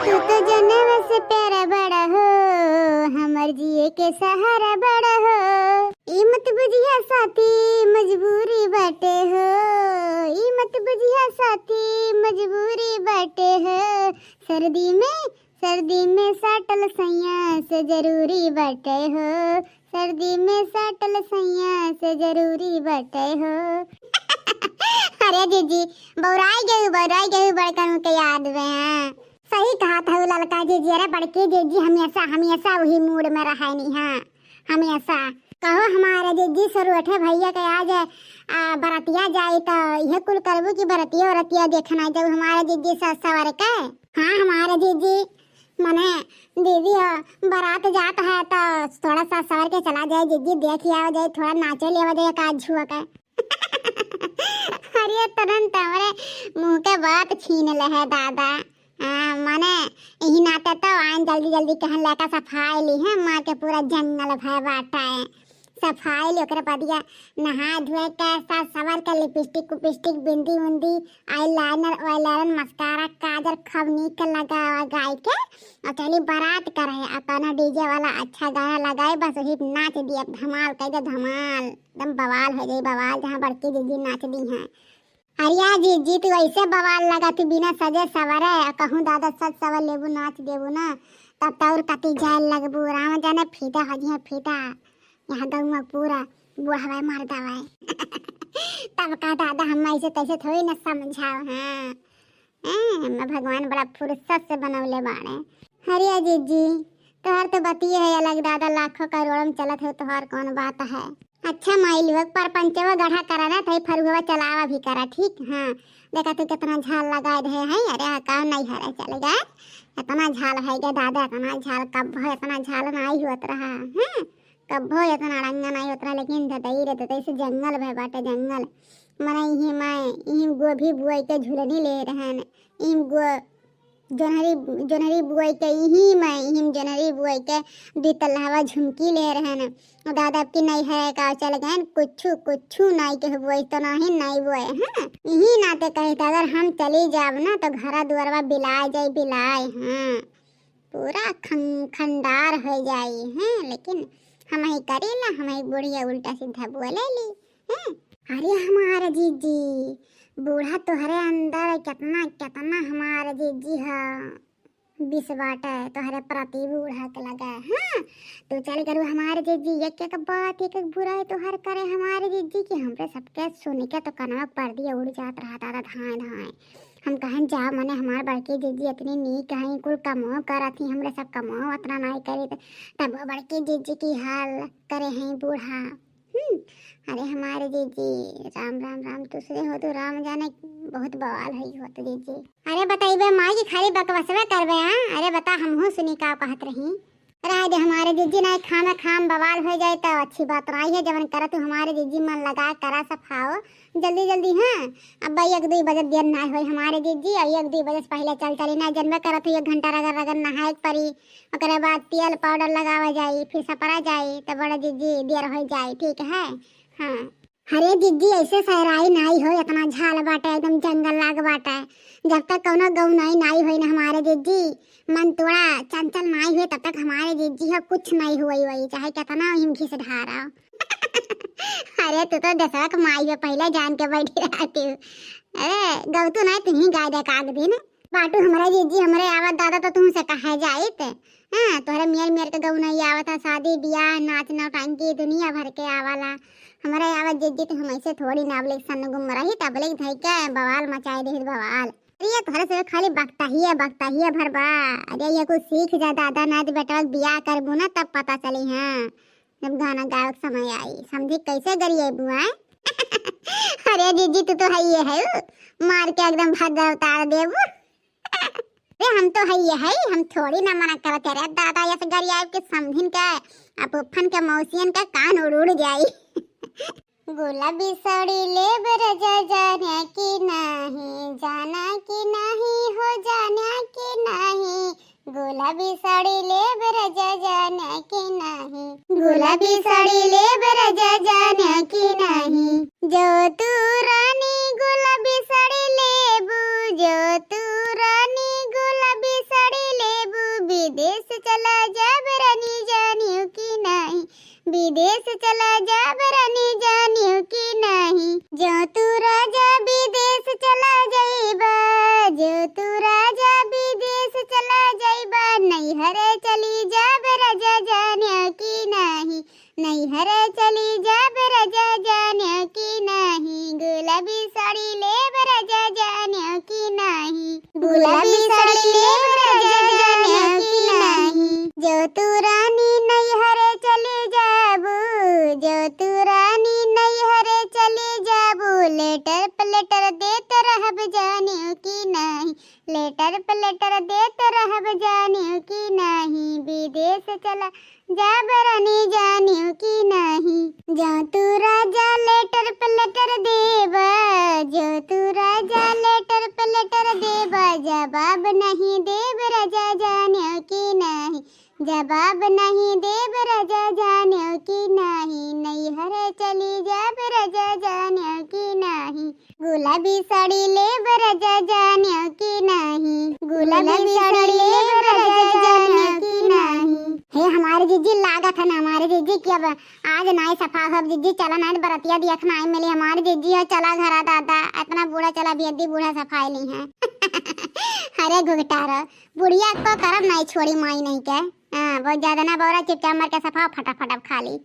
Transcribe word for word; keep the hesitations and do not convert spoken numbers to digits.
तू तो जनम से प्यारा बड़ा हो, हमर जिए के सहारा बड़ा हो। ई मत बुझिया साथी, मजबूरी बाटे हो। ई मत बुझिया साथी, मजबूरी बाटे हो। सर्दी में, सर्दी में साटल सैया से जरूरी बाटे हो। सर्दी में साटल सैया से जरूरी बाटे हो। अरे जीजी, बौराई गई, बौराई गई बड़कन के याद में। हाँ, सही कहत हऊ ललका जीजी। अरे बड़की जीजी हमेशा, हमेशा वही मूड में रहनी। हाँ, हमेशा। कहो हमारे जीजी सरुअठे भैया के आज, आ, बरतिया जाई तो यह कुल करबू कि बरतिया उरतिया देखना जाऊ हमारे जीजी सज सवर के। हाँ हमारे जीजी, मने दीदी हो, बारात जात है तो थोड़ा सा सवर के चला जाए जीजी, देख आवा जाए, थोड़ा नाचे लेवा जाए का झुआ के। अरे तुरंत हमरे मुंह के बात छीन ले है दादा। हाँ, मने यही नाते तो आन जल्दी जल्दी कहन लड़का सफाई ली है, मार के पूरा जंगल भय बाटा है। सफाई ली ओकरे बदिया नहा धोए के, सज सवर के, लिपस्टिक उपिस्टिक, बिंदी उंदी, eyeliner वाइलाइनर, मस्कारा, काजल खूब नीक के लगावा गाय के, और चली बारात करे, और कौनो डीजे वाला अच्छा गाना लगाए, बस वही नाच दिए, धमाल कह दे धमाल, एकदम बवाल हो जाई बवाल, जहाँ बड़की दीदी नाच दी हैं। अरिया जीजी, तू ऐसे बवाल लगा, तू बिना सजे सवरे, आ कहूँ दादा सज सवर लेबू, नाच देबू ना, तब तो और कती जाए लगबू, राम जाने फीदा हो जिहे फीदा। यहाँ गौवा पूरा बुढ़ावे मर दवाए। तब का दादा हम ऐसे तैसे थोड़ी न समझाओ, हाँ। हैं, मैं भगवान बड़ा फुर्सत से बनवले बाड़े। अरिया जीजी, तोहर तो बतिये है अलग दादा, लाखों करोड़ों में चलत हो, तोहर कौन बात है। अच्छा माई लोग, परपंचवा गढ़ा करा ना, तई फरुहवा चलावा भी करा, ठीक? हाँ, देखा तू कितना झाल लगाए रहे हैं। अरे हाँ, काम नहीं हरे चले गए, इतना झाल है गया दादा, इतना झाल कब है, इतना झाल नहीं होत रहा, हैं? कब हो इतना अड़ंगा नहीं होत रहा, लेकिन धतई रे धतई से जंगल भय बाटे जंगल। मने इही मैं, इही गोभी बुआई के झुलनी ले रहन, इही गो-, जोन्हरी, जोन्हरी बुआई के, इही मैं, इही जोन्हरी बुआई के दुई तल्लावा झुमकी ले रहन। दादा अब की नहीं है का चल गए, कुछु, कुछु नहीं के बोए तो नहीं, नहीं बोए, हाँ। यही नाते कहे थे, अगर हम चली जाब ना तो घरा दुआरवा बिलाए जाई, बिलाए, हाँ। पूरा खं-, खंडार हो जाई, हैं, लेकिन हम ही करी ना, हम ही बुढ़िया उल्टा सीधा बोले ली, हैं। अरे हमारा जीजी, बूढ़ा तोहरे अंदर कितना, कितना हमारा जीजी है, विष बाटे तोहरे प्रति बूढ़ा के लगा, हाँ। तू चल करू हमारे जीजी, एक एक बात, एक एक बुराई तोहर करे हमारे जीजी की, हमरे सबके सुन के तो कनवा पर दिया उड़ जात रहा दादा, धाए धाए। हम कहन जा, मने हमार बड़की जीजी इतनी नीक हैं, कुल कमो करत ही, हमरे सब कमो उतना नाई करी, त-, तब बड़की जीजी की हाल करे हैं बूढ़ा। हम्म, अरे हमारे जीजी, राम राम राम, दूसरे हो तो राम जाने बहुत बवाल है होत जीजी। अरे बतइबे माई की खाली बकवसवे करबे, हाँ? अरे बता, हमहू सुनी का कहत रही। रह दे हमारे जीजी, नाई खाम खाम बवाल हो जाए तो अच्छी बात नाई है। जवन करत हूँ हमारे जीजी, मन लगा करा सफाओ जल्दी जल्दी, हाँ। अब भाई एक दुई बजे देर ना होई हमारे जीजी, और एक दुई बजे से पहले चल चली ना, जनबे करत हूँ एक घंटा रगड़ रगड़ नहाए के पड़ी, ओकरे बाद तेल पाउडर लगावा जाई, फिर सपरा जाई, तो बड़ा जीजी देर हो जाई, ठीक है, हाँ। अरे जीजी, ऐसे सहराई नाई हो, इतना झाल बाटे, एकदम जंगल लाग बाटे। जब तक कौनो गौ नाई नाई होई ना हमारे जीजी, मन थोड़ा चंचल नाई हुए, तब तक हमारे जीजी हो कुछ नाई हुई हुई, चाहे कितना हिम घिस ढारा। अरे तू तो दसवा के माई हो, पहले जान के बैठी रहती हूँ। अरे गौ तू नाई, तुम ही गाय दे काग दिन। बाटू हमरे जीजी, हमरे आवत दादा तो तुमसे कहे जाइत। हाँ, तोहरे मेर मेर के गऊ नहीं आवत है, शादी बियाह नाच नौटंकी दुनिया भर के आवाला। हमरे आवत जीजी तो हम ऐसे थोड़ी ना अबले सन गुम रही, तबले धई के बवाल मचाए रही बवाल। अरे ये तोहरे से खाली बकता ही है, बकता ही है भर बा। अरे ये कुछ सीख जा दादा, ना तो बेटवा के बियाह करबू ना तब पता चली। हाँ, जब गाना गावे के समय आई, समझी कैसे गरिए बुआए। अरे जीजी तू तो है ये है, मार के एकदम भद्दा उतार देबू। अरे हम तो है ये है, हम थोड़ी ना मना करत है। अरे दादा, ये से गरियाब के समधिन के, आ फुफन के, मौसियन के कान उड़ उड़ जाई। गुलाबी साड़ी लेब राजा जाना कि नाही, जाना कि नाही हो जाना कि नाही। गुलाबी साड़ी लेब राजा जाना कि नाही। गुलाबी साड़ी लेब राजा जाना कि नाही। जो तू रानी गुलाबी साड़ी लेबू, जो तू रानी गुलाबी साड़ी विदेश चला जाब रानी जानियो कि नाही, विदेश चला जाब रानी जानियो कि नाही। जो तू राजा विदेश चला जाइबा, जो तू राजा विदेश चला जाइबा, नैहरे चली जाब राजा जानियो कि नाही, नैहरे चली जाब राजा जानियो कि नाही। गुलाबी साड़ी लेब राजा जानियो कि नाही, गुलाबी साड़ी लेब राजा जानियो कि नाही। जो तू रानी नैहरे चली जाबू, जो तू रानी नैहरे चली जाबू, लेटर पे लेटर देत रहब जानियो कि नाही, लेटर पे लेटर देत रहब जानियो कि नाही। विदेश चला जाब रानी जानियो कि नाही। जो तू राजा लेटर पे लेटर देबा, जो तू राजा लेटर पे लेटर देबा, जवाब नहीं देब राजा जानियो कि नाही, जवाब नहीं देब राजा जानियो कि नाही। नैहरे चली जाब राजा जानियो कि नाही। गुलाबी साड़ी लेब राजा जानियो कि नाही, गुलाबी साड़ी लेब राजा जानियो कि नाही। हे हमारे जीजी, लागत है ना हमारे जीजी कि अब आज नाई सफा हो। जीजी चला नाई बरतिया देखना आई मिली हमारे जीजी है। चला घरा दादा, इतना बूढ़ा चला बेदी बूढ़ा सफाई ली है। अरे घुघटारो, बुढ़िया को करब नाई छोड़ी माई नहीं के। हाँ, बहुत ज्यादा ना बौरा, चुपचाप मर के सफा फटाफट अब खा ली।